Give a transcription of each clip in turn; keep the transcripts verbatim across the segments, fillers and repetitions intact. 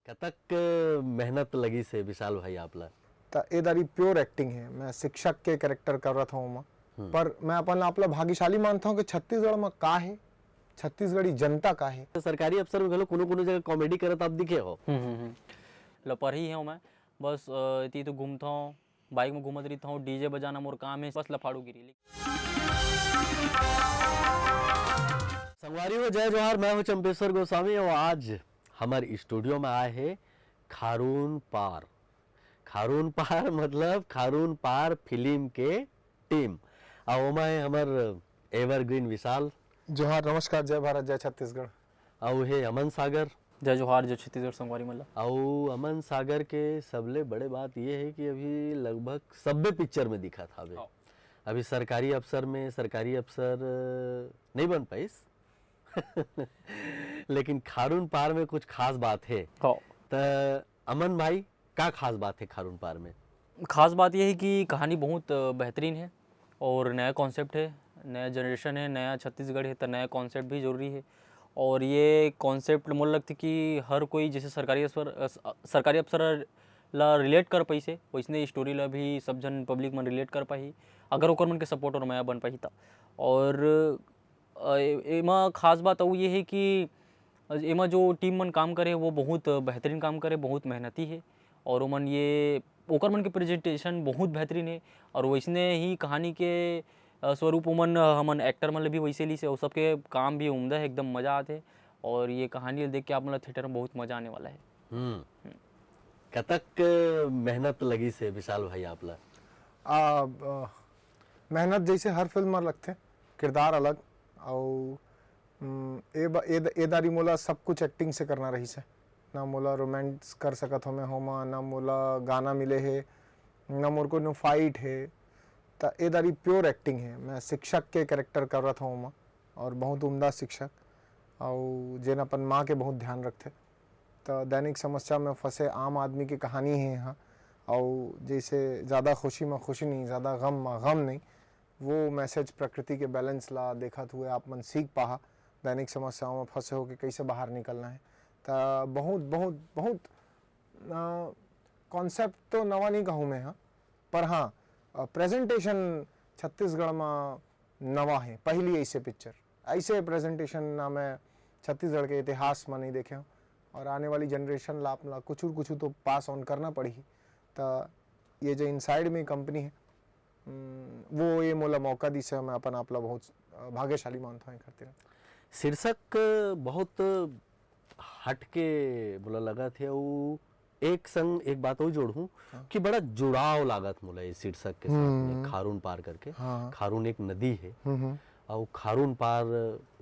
कतक मेहनत लगिस हे विशाल भाई आप ला? त ए दारी प्योर एक्टिंग हे। मैं शिक्षक के कैरेक्टर करत हूँ ओमा, पर मैं अपन आप ला भाग्यशाली मानता हूँ कि छत्तीसगढ़ में का हे, छत्तीसगढ़ी जनता का हे। सरकारी अफसर में घलो कोनो कोनो जगह कॉमेडी करत आप दिखे हो। हम्म, हम्म, हम्म। लपरही हूँ मैं, बस अ, इति तो घूमता हूँ, बाइक में घूमत रहता हूँ, डीजे बजाना मोर काम है, बस लफाड़ूगिरी। संगवारी हो, जय जोहार, मैं हूँ चंपेश्वर गोस्वामी और आज हमारे स्टूडियो में आए हैं खारून पार। खारून पार मतलब खारून पार फिल्म के टीम। और ओमा है हमार एवरग्रीन विशाल। जोहार, नमस्कार, जय भारत, जय छत्तीसगढ़। और है अमन सागर। जय जोहार, जय छत्तीसगढ़ संगवारी मन ला। और अमन सागर के सबले बड़े बात ये है कि अभी लगभग सब्बे पिक्चर में दिखत हवे। हाँ। अभी सरकारी अफसर में सरकारी अफसर नहीं बन पाइस लेकिन खारून पार में कुछ खास बात है। हाँ। त अमन भाई, का खास बात है खारून पार में? खास बात ये है कि कहानी बहुत अ, बेहतरीन है और नया कॉन्सेप्ट है, नया जनरेशन है, नया छत्तीसगढ़ है, तो नया कॉन्सेप्ट भी जरूरी है। और ये कॉन्सेप्ट मोला लगथे कि हर कोई जैसे सरकारी अफसर अ, स- अ, सरकारी अफसर ला रिलेट कर पाइसे, वैसने स्टोरी ला भी सब झन पब्लिक मन रिलेट कर पाही, अगर ओकर मन के सपोर्ट और मया बन पाही त। और अ, ए- एमा खास बात अउ ये है कि एमा जो टीम मन काम करे वो बहुत बेहतरीन काम करे, बहुत मेहनती है और ओमन ये ओकर मन के प्रेजेंटेशन बहुत बेहतरीन है। और वैसने ही कहानी के अ, स्वरूप ओमन अ, हमन एक्टर मन ले भी वैसे ली से, और सबके काम भी उम्दा है, एकदम मजा आते। और ये कहानी देख के आप मन ला थिएटर में बहुत मजा आने वाला है। हम्म। कतक मेहनत लगिस हे विशाल भाई आप ला? आ, आ, मेहनत जैसे हर फिल्म में लगथे, किरदार अलग। अउ हम्म, ए, ब- ए, द- ए दारी मोला सब कुछ एक्टिंग से करना रहिस हे। ना मोला रोमांस कर सकत हो मैं होमा, ना मोला गाना मिले हे, ना मोर कोनो फाइट हे। त ए दारी प्योर एक्टिंग हे। मैं शिक्षक के कैरेक्टर करत हूँ ओमा, और बहुत उम्दा शिक्षक, अउ जेन अपन माँ के बहुत ध्यान रखथे। त दैनिक समस्या में फंसे आम आदमी की कहानी हे यहाँ। अउ जैसे ज़्यादा खुशी में खुशी नहीं, ज़्यादा गम में गम नहीं, वो मैसेज प्रकृति के बैलेंस ला देखत हुए आप मन सीख पाहा, दैनिक समस्याओं में फंसे होके कैसे बाहर निकलना है। त बहुत बहुत बहुत कॉन्सेप्ट तो नवा नहीं कहूँ मैं, हाँ, पर हाँ, प्रेजेंटेशन छत्तीसगढ़ में नवा है, पहली ऐसे पिक्चर, ऐसे प्रेजेंटेशन ना मैं छत्तीसगढ़ के इतिहास में नहीं देखे हूँ। और आने वाली जनरेशन ला अपना कुछ कुछ तो पास ऑन करना पड़ी। त ये जो इनसाइड में कंपनी है, हम्म, वो ये मोला मौका दिस हे, मैं अपन आप ला बहुत अ, भाग्यशाली मानता हूँ एकर तीर। शीर्षक बहुत हट के मोला लगत हे। अउ एक संग एक बात और जोड़हूँ हाँ। कि बड़ा जुड़ाव लागत मोला ये शीर्षक के साथ में, हम्म। खारून पार करके। हाँ। खारून एक नदी है, हम्म, हम्म। और खारून पार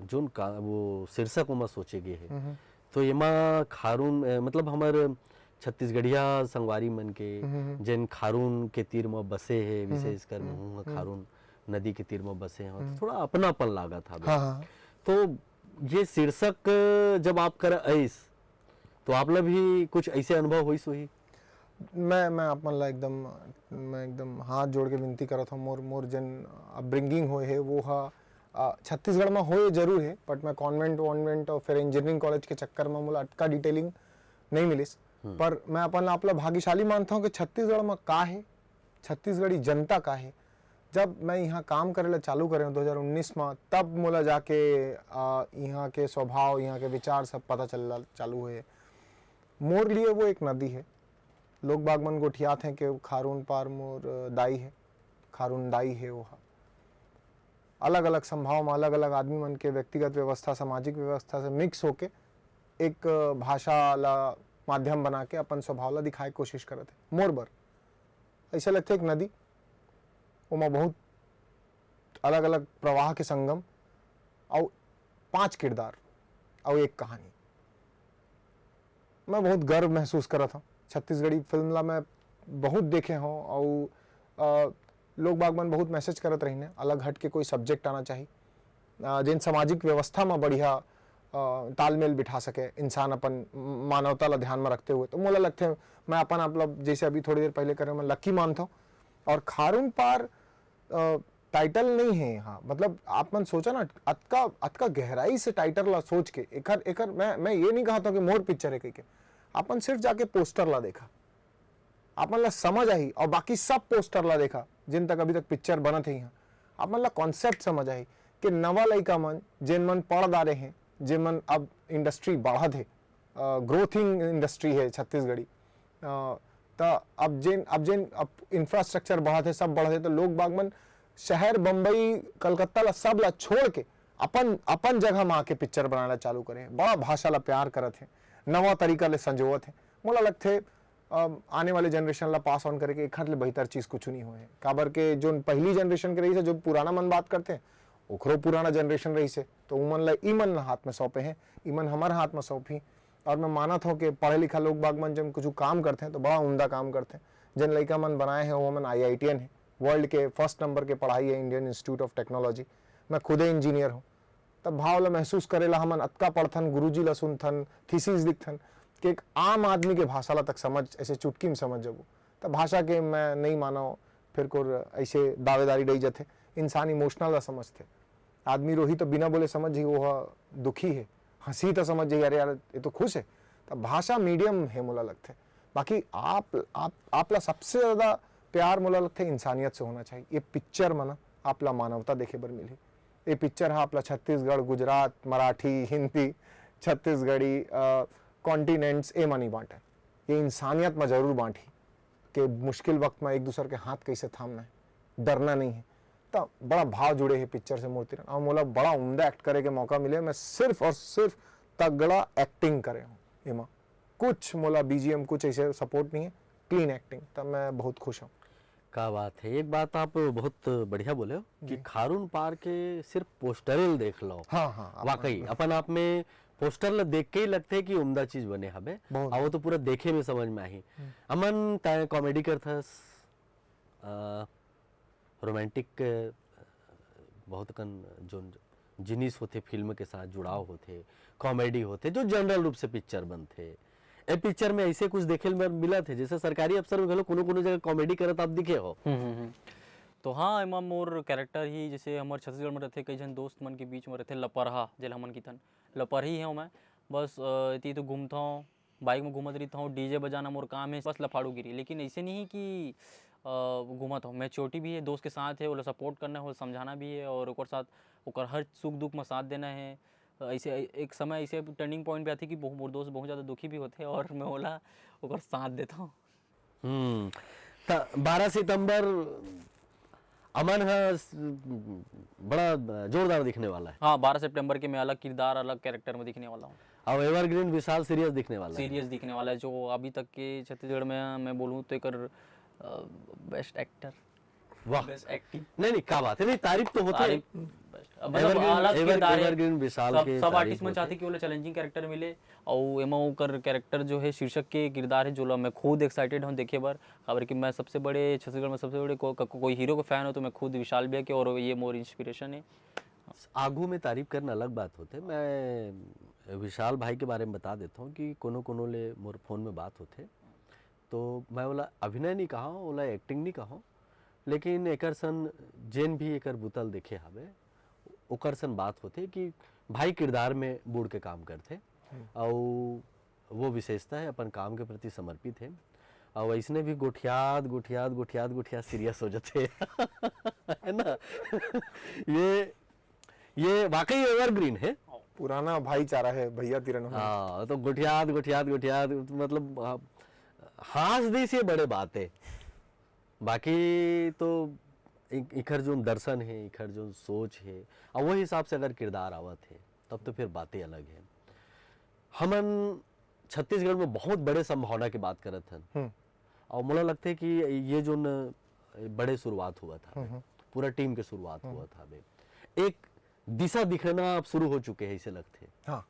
जोन का वो शीर्षक ओमा सोचे गे है, हम्म, तो एमा खारून अ, मतलब हमर छत्तीसगढ़िया संगवारी मन के हम्म। जेन खारून के तीर म बसे हे, विशेषकर महू ह खारून नदी के तीर म बसे हवं, तो थोड़ा अपनापन लागत हवे। हाँ, हाँ। तो ये शीर्षक जब आप कर आइस, तो आप ला भी कुछ ऐसे अनुभव होइस होही? मैं मैं आप मन ला एकदम, मैं एकदम हाथ जोड़ के विनती करत हूँ। मोर मोर जन अपब्रिंगिंग होए है वो हा अ, छत्तीसगढ़ में होए जरूर है, बट मैं कॉन्वेंट वॉन्वेंट और फिर इंजीनियरिंग कॉलेज के चक्कर में मोला अतका डिटेलिंग नहीं मिलिस। पर मैं अपन आप ला भाग्यशाली मानता हूँ कि छत्तीसगढ़ में का है, छत्तीसगढ़ी जनता का है। जब मैं यहाँ काम करे ला चालू करे हूँ दो हज़ार उन्नीस में, तब मोला जाके अ, यहाँ के स्वभाव, यहाँ के विचार सब पता चलना चालू हुए। मोर लिए वो एक नदी है। लोग बाग मन गोठियात हैं कि खारून पार मोर दाई है, खारून दाई है वो। अलग अलग संभाव में अलग अलग आदमी मन के व्यक्तिगत व्यवस्था, सामाजिक व्यवस्था से मिक्स होके एक भाषा ला माध्यम बना के अपन स्वभाव ला दिखाए के कोशिश करत है। मोर बर ऐसा लगता है एक नदी, ओमा बहुत अलग अलग प्रवाह के संगम, अउ पांच किरदार, अउ एक कहानी। मैं बहुत गर्व महसूस करत हूँ। छत्तीसगढ़ी फिल्म ला मैं बहुत देखे हूँ, अउ अ, लोग बाग मन बहुत मैसेज करत रहिन हे, अलग हट के कोई सब्जेक्ट आना चाहिए, अ, जेन सामाजिक व्यवस्था में बढ़िया अ, तालमेल बिठा सके इंसान अपन मानवता ला ध्यान में रखते हुए। तो मोला लगथे, मैं अपन आप ला, जैसे अभी थोड़ी देर पहले करे, मैं लकी मानता हूँ। और खारून पार टाइटल नहीं है यहाँ, मतलब आप मन सोचा ना, अतका अतका गहराई से टाइटल ला सोच के एकर एकर मैं मैं ये नहीं कहता हूँ कि मोर पिक्चर है कह के, अपन सिर्फ जाके पोस्टर ला देखा, अपन ला समझ आही। और बाकी सब पोस्टर ला देखा, जिन तक अभी तक पिक्चर बनत हे यहाँ, अपन ला कॉन्सेप्ट समझ आही कि नवा लइका मन, जेन मन पढ़ डारे हैं, जेन मन, अब इंडस्ट्री बढ़त हे, ग्रोथिंग इंडस्ट्री है छत्तीसगढ़ी। अ, त अब जेन अब जेन अब इंफ्रास्ट्रक्चर बढ़त है, सब बढ़त है, तो लोग बाग मन शहर, बम्बई, कलकत्ता ला, सब ला छोड़ के अपन अपन जगह में आके पिक्चर बनाना चालू करे हैं। बड़ा भाषा ला प्यार करत हैं, नवा तरीका ले संजोवत हैं। मोला लगथे, अ, आने वाले जनरेशन ला पास ऑन करे के एखर ले बेहतर चीज कुछ नहीं होए है। काबर के जोन पहली जनरेशन के रही है, जो पुराना मन बात करते हैं, ओखरो पुराना जनरेशन रही से, तो उमन ला, ई मन ला हाथ में सौंपे हैं, ई मन हमर हाथ में सौंपही। और मैं मानत हूँ कि पढ़े लिखा लोग बाग मन जब कुछ काम करते हैं, तो बड़ा उम्दा काम करते हैं। जिन लइका मन बनाए हैं, वो मन आई आई टी एन है, वर्ल्ड के फर्स्ट नंबर के पढ़ाई है, इंडियन इंस्टीट्यूट ऑफ टेक्नोलॉजी। मैं खुदे इंजीनियर हूँ। तब भाव ला महसूस करे ला हमन अतका पढ़थन, गुरुजी ला सुनथन, थीसिस लिखथन, कि एक आम आदमी के भाषा ला तक समझ, ऐसे चुटकी में समझ जाबो। तब भाषा के मैं नहीं मानव, फिर कोर ऐसे दावेदारी डई जाथे। इंसान इमोशनल ला समझथे। आदमी रोही तो बिना बोले समझ ही वो ह दुखी है, हंसी तो समझ ही, अरे यार, ये तो खुश है। तब भाषा मीडियम है मोला लगथे। बाकी आप आप आप ला सबसे ज्यादा प्यार मोला लगथे इंसानियत से होना चाहिए। ये पिक्चर में ना आप ला मानवता देखे बर मिलही। ये पिक्चर हा आप ला छत्तीसगढ़, गुजरात, मराठी, हिंदी, छत्तीसगढ़ी, कॉन्टिनेंट्स, ए मा नहीं बांटे। ये इंसानियत में जरूर बांटही कि मुश्किल वक्त में एक दूसर के हाथ कैसे थामना है, डरना नहीं है। तो बड़ा भाव जुड़े है पिक्चर से मोर तीरन, और मोला बड़ा उम्दा एक्ट करे के मौका मिले। मैं सिर्फ और सिर्फ तगड़ा एक्टिंग करे हूँ एमा, कुछ मोला बी जी एम कुछ ऐसे सपोर्ट नहीं है, क्लीन एक्टिंग, तब मैं बहुत खुश हूँ। क्या बात है, एक बात आप बहुत बढ़िया बोले हो कि जी। खारून पार के सिर्फ पोस्टरे ल देख लो। हाँ, हाँ, आप वाकई, अपन आप में पोस्टर ल देख के ही लगथे कि उम्दा चीज बने हवे। बहुत। और वो तो पूरा देखे में समझ में आही। हम्म। अमन, तैं कॉमेडी करथस, अ, रोमांटिक, अ, बहुत कन जोन जिनिस होथे, फिल्म के साथ जुड़ाव होथे, कॉमेडी होथे, जो जनरल रूप से पिक्चर बनथे। ए पिक्चर में ऐसे कुछ देखे ल मिलत हे, जैसे सरकारी अफसर में घलो कोनो-कोनो जगह कॉमेडी करत आप दिखे हो। हम्म, हम्म, हम्म। तो हाँ, एमा मोर कैरेक्टर ही, जैसे हमर छत्तीसगढ़ में रहथे, कई झन दोस्त मन के बीच में रहथे, लपरहा, जेला हमन किथन, लपरही हूँ मैं। बस, अ, एती तो घूमथौं, बाइक में घूमत रहिथौं, डी जे बजाना मोर काम है, बस लफाड़ूगिरी। लेकिन ऐसे नहीं कि, अ, घूमत हूँ, मैच्योरिटी भी है, दोस्त के साथ है, ओला सपोर्ट करना है, ओला समझाना भी है और ओकर साथ, ओकर हर सुख दुख में साथ देना है। ऐसे एक समय ऐसे टर्निंग पॉइंट पे आथे कि बहु-, मोर दोस्त बहुत ज़्यादा दुखी भी होथे और मैं ओला ओकर साथ देथौं। हम्म, त बारह सितंबर अमन ह स-, बड़ा जोरदार दिखने वाला है। हाँ, बारह सितंबर के मैं अलग किरदार, अलग कैरेक्टर में दिखने वाला हूँ। अब एवरग्रीन विशाल सीरियस दिखने वाला है। सीरियस दिखने वाला है, जो अभी तक के छत्तीसगढ़ में मैं बोलूँ तो एकर, अ, बेस्ट एक्टर। वाह। Best acting. नहीं, नहीं, क्या बात है, नहीं, तारीफ तो होथे। तारीफ, बेस्ट। अब मतलब एवरग्रीन, अलग एवर-, किरदार है। एवरग्रीन विशाल सब, के सब तारीफ आर्टिस्ट मन होथे। चाहथे कि ओला चैलेंजिंग कैरेक्टर मिले, अउ एमा ओकर कैरेक्टर जो है, शीर्षक के किरदार है, जोला मैं खुद एक्साइटेड हूँ देखे बर, काबर कि मैं सबसे बड़े, छत्तीसगढ़ में सबसे बड़े को-, को-, कोई हीरो के फैन हो तो मैं खुद विशाल भैया के, और ये मोर इंस्पिरेशन है। आगू में तारीफ करना अलग बात होथे। मैं विशाल भाई के बारे में बता देता हूँ कि कोनो कोनो ले मोर फोन में बात होथे, तो मैं ओला अभिनय नहीं कहा हूँ, ओला एक्टिंग नहीं कहा हूँ, लेकिन एकर सन जेन भी एकर बुतल देखे हवे, ओकर सन बात होथे कि भाई किरदार में बूड़ के काम करथे। हम्म। अउ वो विशेषता है, अपन काम के प्रति समर्पित है। अउ अइसने भी गोठियात, गोठियात, गोठियात, गोठियात सीरियस हो जाथे। है ना? ये, ये वाकई एवरग्रीन है। पुराना भाईचारा है भैया तीरन। हाँ, तो गोठियात, गोठियात, गोठियात, मतलब, हाँ, हाँस दिस ये बड़े बात है। बाकी तो इ-, इखर जो दर्शन है, इखर जो सोच है, और वो हिसाब से अगर किरदार आवत है, तब तो फिर बातें अलग है। हमन छत्तीसगढ़ में बहुत बड़े संभावना की बात करत हन। हम्म। और मोला लगथे कि ये जो न बड़े शुरुआत हुआ था, हम्म, हम्म। पूरा टीम के शुरुआत हम्म। हुआ था बे। एक दिशा दिखना अब शुरू हो चुके हैं, इसे लगथे। हाँ,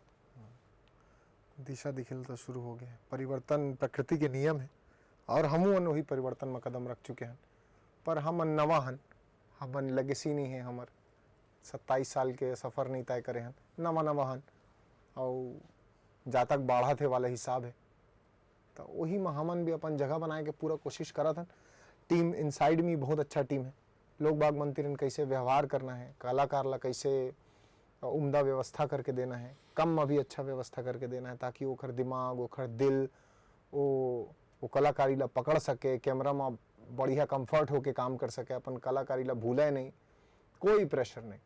दिशा दिखे ल तो शुरू हो गए हैं। परिवर्तन प्रकृति के नियम है और हमू मन वही परिवर्तन में कदम रख चुके हैं। पर हमन नवा हन, हमन लेगेसी नहीं है हमर, सत्ताईस साल के सफर नहीं तय करे हन, नवा नवा हन। अउ जातक बाढ़त हे वाला हिसाब है, तो वही में हमन भी अपन जगह बनाए के पूरा कोशिश करत हन। टीम इनसाइड में बहुत अच्छा टीम है। लोग बाग मन तीरन कैसे व्यवहार करना है, कलाकार ला कैसे उम्दा व्यवस्था करके देना है, कम में भी अच्छा व्यवस्था करके देना है, ताकि ओखर दिमाग, ओखर दिल, वो वो कलाकारी ला पकड़ सके, कैमरा में बढ़िया कंफर्ट होके काम कर सके, अपन कलाकारी ला भूले नहीं, कोई प्रेशर नहीं।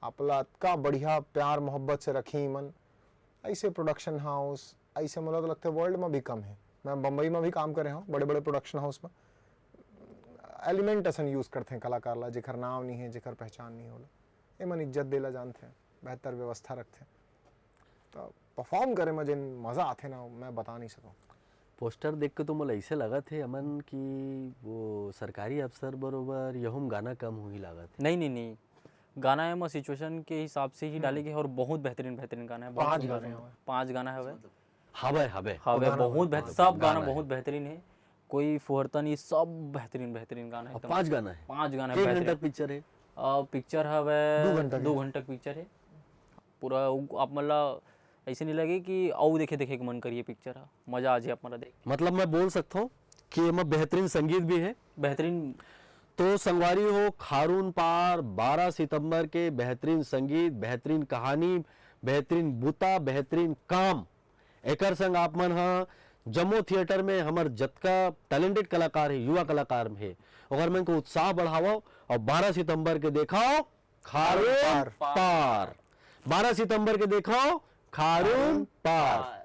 आप ला अतका बढ़िया प्यार मोहब्बत से रखी मन। ऐसे प्रोडक्शन हाउस, ऐसे मोला तो लगते वर्ल्ड में भी कम है। मैं बम्बई में भी काम करे हूँ, बड़े बड़े प्रोडक्शन हाउस में एलिमेंट असन यूज करते हैं कलाकार ला, जेकर नाम नहीं है, जेकर पहचान नहीं होला। एमन इज्जत देला जानते हैं, बेहतर व्यवस्था रखते हैं। तो परफॉर्म करे में जिन मजा आते ना, मैं बता नहीं सकूँ। पोस्टर देख के तो मोला ऐसे लगत हे अमन कि वो सरकारी अफसर बरोबर यहूम गाना कम हुई लागत हे। नहीं नहीं नहीं, गाना एमा सिचुएशन के हिसाब से ही डाले गए हे और बहुत बेहतरीन बेहतरीन गाना है। बहुत पाँच सुंदर गाने सुंदर। हवे। पाँच गाना हवे। हवे हवे। हवे, गाना बहुत हवे। बेहतर, सब गाना गाना है। बहुत बेहतरीन है। कोई फुहरता नहीं, सब बेहतरीन बेहतरीन गाना है और एकदम। पाँच गाना है। पाँच गाना एक घंटा बेहतरीन। पिक्चर है। आ, पिक्चर हवे दो घंटा के। दो घंटा के पिक्चर है। पूरा उ- आप मतलब ऐसे नहीं लगे कि अउ देखे देखे के मन करिए पिक्चर है, मजा आ जाए आप मतलब देख। मतलब मैं बोल सकता हूँ कि एमा बेहतरीन संगीत भी है। बेहतरीन। तो संगवारी हो, खारून पार बारह सितंबर के बेहतरीन संगीत, बेहतरीन कहानी, बेहतरीन बुता, बेहतरीन काम। एकर संग आप मन ह जम्मो थिएटर में हमर जतका टैलेंटेड कलाकार है, युवा कलाकार है, ओकर मन को उत्साह बढ़ाओ और बारह सितंबर के देखाओ खारून पार। पार। बारह सितंबर के देखाओ खारून पार।